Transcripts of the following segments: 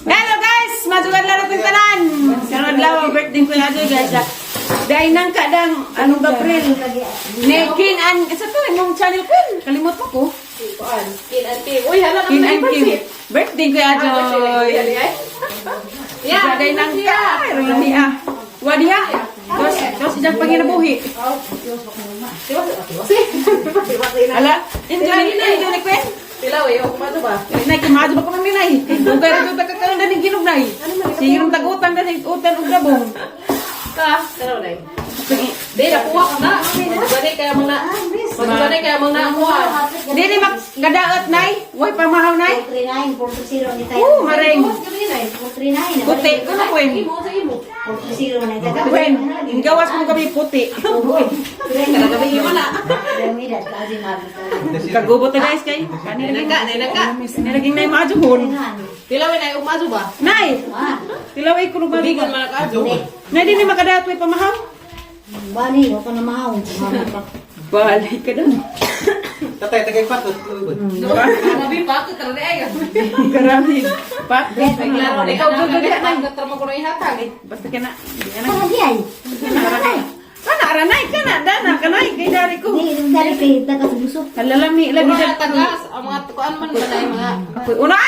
Hello guys! Matugan laro kong tanan! Karong adlaw ang birthday ko na guys. Dahil nang kadang anong Gabriel. Ne King an sa to imong channel ko. Kalimot ko ko. Kin and Kim. Uy, hala King and Kim. Birthday ko Ajoy. Yeah, Dahil nang ka. Ron niya. Wa diha. Dos dos isang panginabuhi. Ala, enjoy enjoy ni Queen. Tilaw eh, o kumado ba? Nay, kumadyo ba ko mami nay? Dugay ra jud ka karon daning ginog nay. Sige rong tag-utang daning utan og labong. Ka, taraw na. Di, nakuha ka na. Madugani kaya mang na. Madugani kaya mang nakuha. Dili makadaot nay, way pamahaw nay. 439, 430 ni tayo. Mareng. 439. Puti ko na Queen. Imo sa imo. 430 na tayo. Queen, gawas mo kami puti. Kagabi imo na. Kagubo ta guys kay. Kani lagi Nangka, nangka. Nilaging nay maajuhon. Tilaw eh, na umazo ba? Nay, tilaway ko nung Bigon man ka ajo. Nay dili makadaot way pamahaw. Bali, ako na mahaw. Balik ka dun. Tatay, tagay pa. Gabi pa ka karon ay. Karami. Pa. Klaro ni ikaw jud di na tramo ko na ihatag eh. Basta ka na. Di ka na. Ano di ay? Kana ra. Kana ra nay kana dana kanay kay dari ko. Di, dari kay taga sa busok. Halalami lagi Puro dyan. na tagas ang mga kuan man ba na mga Ako'y una!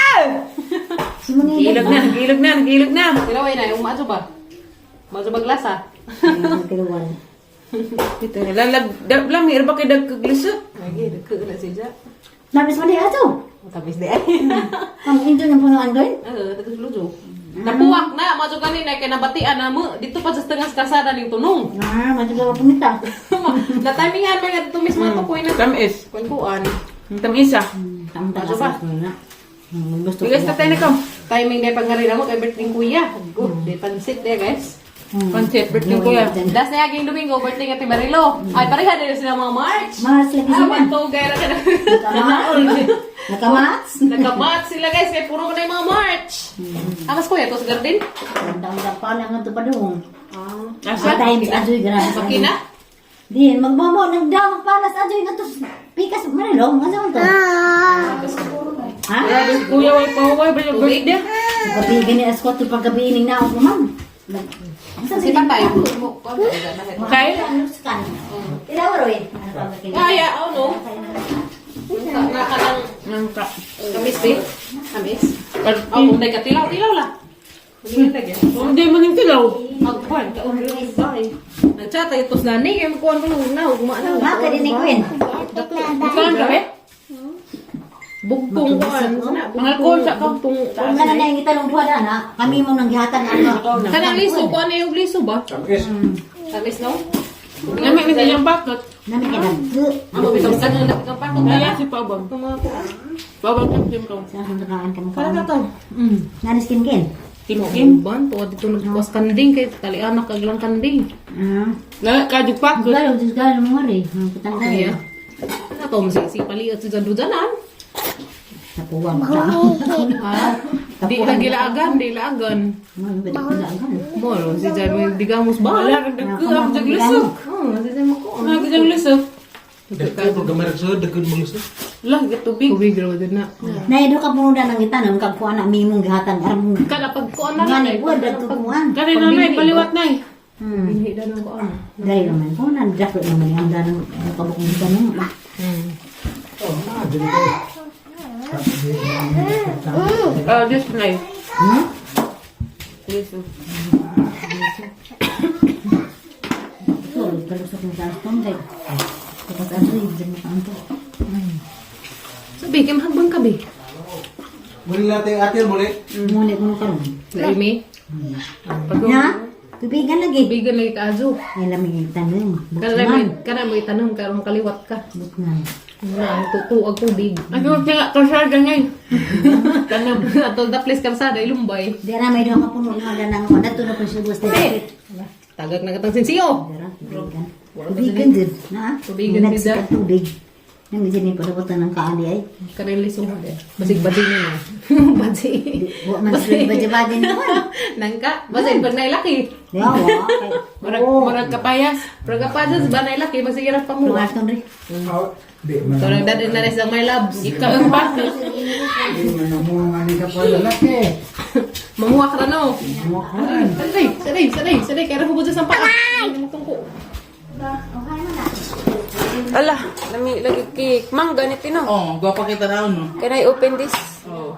Simuni. Gilog na, gilog na, gilog na. Tilaw eh na umazo ba? Umazo ba glasa? Kiluan. Ito, lalag, lami, irba kay dagkaglisot. Lagi dagko na siya. Nabis man di ato. Tapos di ay. Ang injo ng punuan doon. Eh, tagas lujo. Napuwak na, majo gani na kay nabatian na mo dito pa sa tengas kasada ning tunong. Ah, madyo ka pumita. Na timingan man nga dito mismo ato koy na Tamis. kuan kuan. Tamis ah. Tamta Madyo ba? sa na. Gusto Bigas tatay na ko. Timing day pag nga mo kay birthday kuya. Good, di pansit day guys. Pansit, birthday ko yan. Last na yaging Domingo birthday nga ti Marilo. Ay pareha din sila mga March. Mars lagi Ah, sila. mantugay ra ka na. Nakamats. Nakamat sila guys kay puro na yung mga March. Amas kuya to sa garden. Tanda pa lang ito pa doon. Asa? Atay, Miss Ajoy, grabe. Makina? Di, magmamo, nagdamag palas Ajoy nga to. Pikas, Marilo, nga saan to? Ha? Grabe, kuya, way pahuway ba yung birthday? Gabi gani alas 4 paggabi ining naog mo, ma'am. Saan Si patay. Kay? Ano Ilaw ro eh. Ano pa ba kini? Kaya, oh no. Nga ka lang Nangka. kamis di. Kamis. Oh, kung day ka tilaw, tilaw lah. Hindi mo ning tilaw. Magkuhan ka Nagchat ay tos nani kay magkuhan ko nung na ugma na. Ma ka din ni Queen. Bukan ka eh? Bugtong kuan. Mga alcohol sa ka. Bugtong. Kung kana na yung italong buwan na, kami mo nang gihatan ano. Kanang liso kuan na yung liso ba? Tamis. Tamis no? Nami ni siyang bakot. Nami ka dagko. Amo bitong sa nang nagkapakot Kaya si Pabang. Pabang kim kim ko. Sa akong nakaan ka mo Para ka. to. Nanis kin kin. Kim kim. Ban to dito nagkuas kanding kay tali anak kag lang kanding. Ah. Na kadyo pakot. Galo, Diyos galo mo rin. Ang Kaya. tayo. Ano to si paliot si Jandujanan. Napuwang ka. Ha? Di lagi laagan, di laagan. Mo si Jai mo digamos ba? Wala ka dagko ang jaglusok. Oh, si Jai mo ko. Ang jaglusok. Dagkod mo gamarag sa dagkod mo luso. Lah tubig. Tubig ra din na. Naido ka puno na ng itanom kag kuan na mimong gihatan aram. Kada pag kuan na Nga ni buwan dagko kuan. Kani na nay paliwat nay. Binhi na ng kuan. Dahil naman ko na dako naman ang danang kabukong tanong. Oh, na dili ko. Ah, this nay. Hmm? Liso. So, kalusok ng sa astong kay. Tapos ano yung dyan mo kaanto. Sabi kay mahagbang ka bi. Muli natin ate muli. Muna ko nung karon. Laimi. Na? Tubigan lagi. Tubigan lagi ka ajo. Ay lamig yung tanong. Kana Buknan. mo kana mo itanong karon kaliwat ka. Buknan. Na tutuag tubig. Ano kaya kasada ngay. Tanam. Atol da place kalsada ilumbay. Di ra may daw ka puno na danang ko. Dato na po siya gusto. Tagak na katang sinsiyo. Tubigan. Tubigan din. Na? Tubigan din Nagsikat tubig. Nang dyan yung padabutan ng kaani ay. Kanang liso mo de. Basig badi ni no. Badi. Wa man sila badya-badya naman. Nangka, basig pag nailaki. Ya, wa. Murag murag kapayas. Pero kapag ba nailaki, masig pa mo. Lumaston rin. Di man. So nagdadin na rin sa my loves. Ikaw ang bakit. Di man mo nga ni ka pa lalaki. Manguha ka na, no? Saday, saday, saday, saday. Kaya hubod sa paa. Ay! Tungko. Ala, lami lagi cake. Mang ganito no. Oh, gwapa kita raw, no? Can I open this? Oh.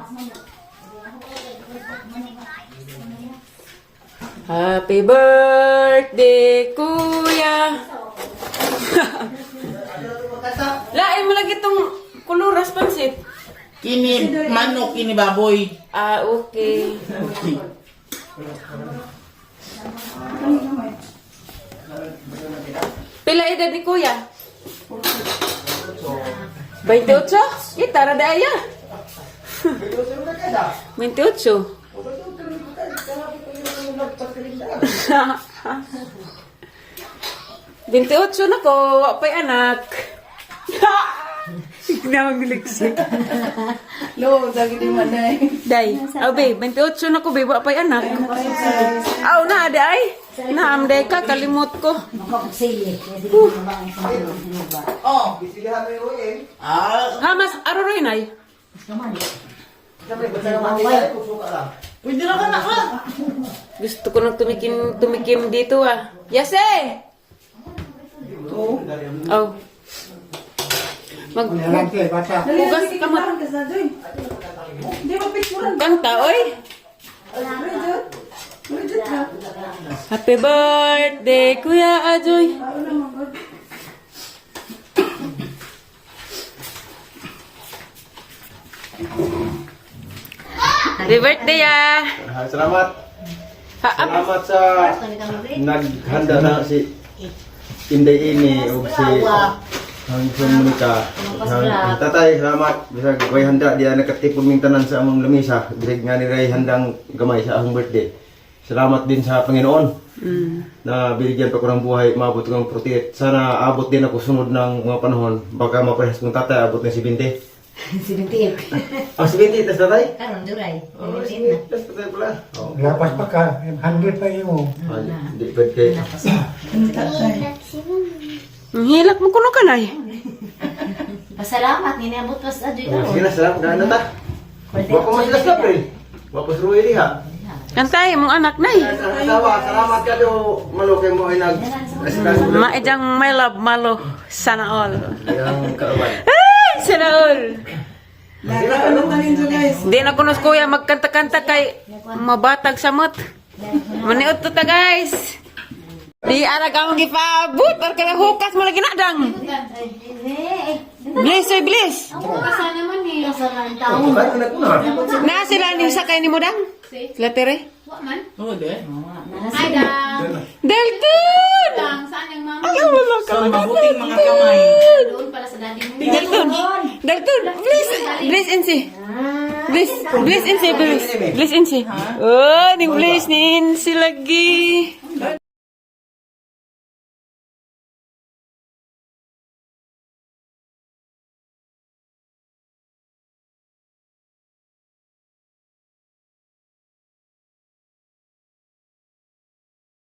Happy birthday, Kuya. Lain mo lagi itong kuluras pansit. Kini manok, kini baboy. Ah, okay. Pila edad ni Kuya? 28? Kita rada aya. 28. 28 na ko, wa pa'y anak. Tignan ang. Lo, sabi ni Manay. Day, oh babe, 28 na ko babe, wa pa'y anak. Aw na, day. Naam day ka, kalimot ko. Makapagsili. Kasi di ko ba ang sa Oh. Ah, Ha, mas aroroy nay. pwede na ka na ka. Gusto ko nang tumikim, tumikim dito ah. Yase! Oh. Mag hugas ka mo. Hindi ba picturean? Kanta, oy. Happy birthday, Kuya Ajoy. Happy birthday, ah. Salamat. Ha, ah, Salamat sa naghanda na si Inday Ini ug si Hangson Monica. Ang tatay, salamat. Bisag way handa diya nakatipon ming tanan sa among lamisa. Bisag nga ni Ray handang gamay sa akong birthday. Salamat din sa Panginoon na binigyan pa ko ng buhay, maabot ko ng 48. Sana abot din ako sunod ng mga panahon. Baka maparehas kong tatay, abot ng 70. 78. Ah, 70, tas tatay? Karon duray. Oh, 78 na. 70, tas tatay pala. Oh. Lapas pa ka, 100 pa imo. Ah, di pwede kay. Ang hilak mo kuno ka nay. Pasalamat niniabot pas ajoy Oh, karon. sige na, salamat. Daan na ta. Wako man sila sa April. Wako sa Ruy diha. Kantay mong anak nay. Asawa, salamat ka do. Malukay mo ay nag... Maijang my love malo. Sana all. Yang kaawan. Ay, sana all. Sige na, ano? Di na kuno kuya magkanta-kanta kay mabatag samot. Maniot to ta guys. Di ara ka mong gipaabot para ka hukas mo lagi na dang. Bliss oy bliss. Kasa naman eh. Kasama ang taon. Bakit na kuna? Na sila ni sa kay nimo dang. Sila tere. Wa man. Oo, di. Ay, dang. Dalton! Dang, saan yung mama? Ay, wala ka. Sa mabuting mga kamay. Doon pala sa daddy mo. Dalton! Dalton! Bliss! Bliss and see. Bliss! Bliss and see, bliss. Bliss and see. Oh, ni bliss ni Insi lagi.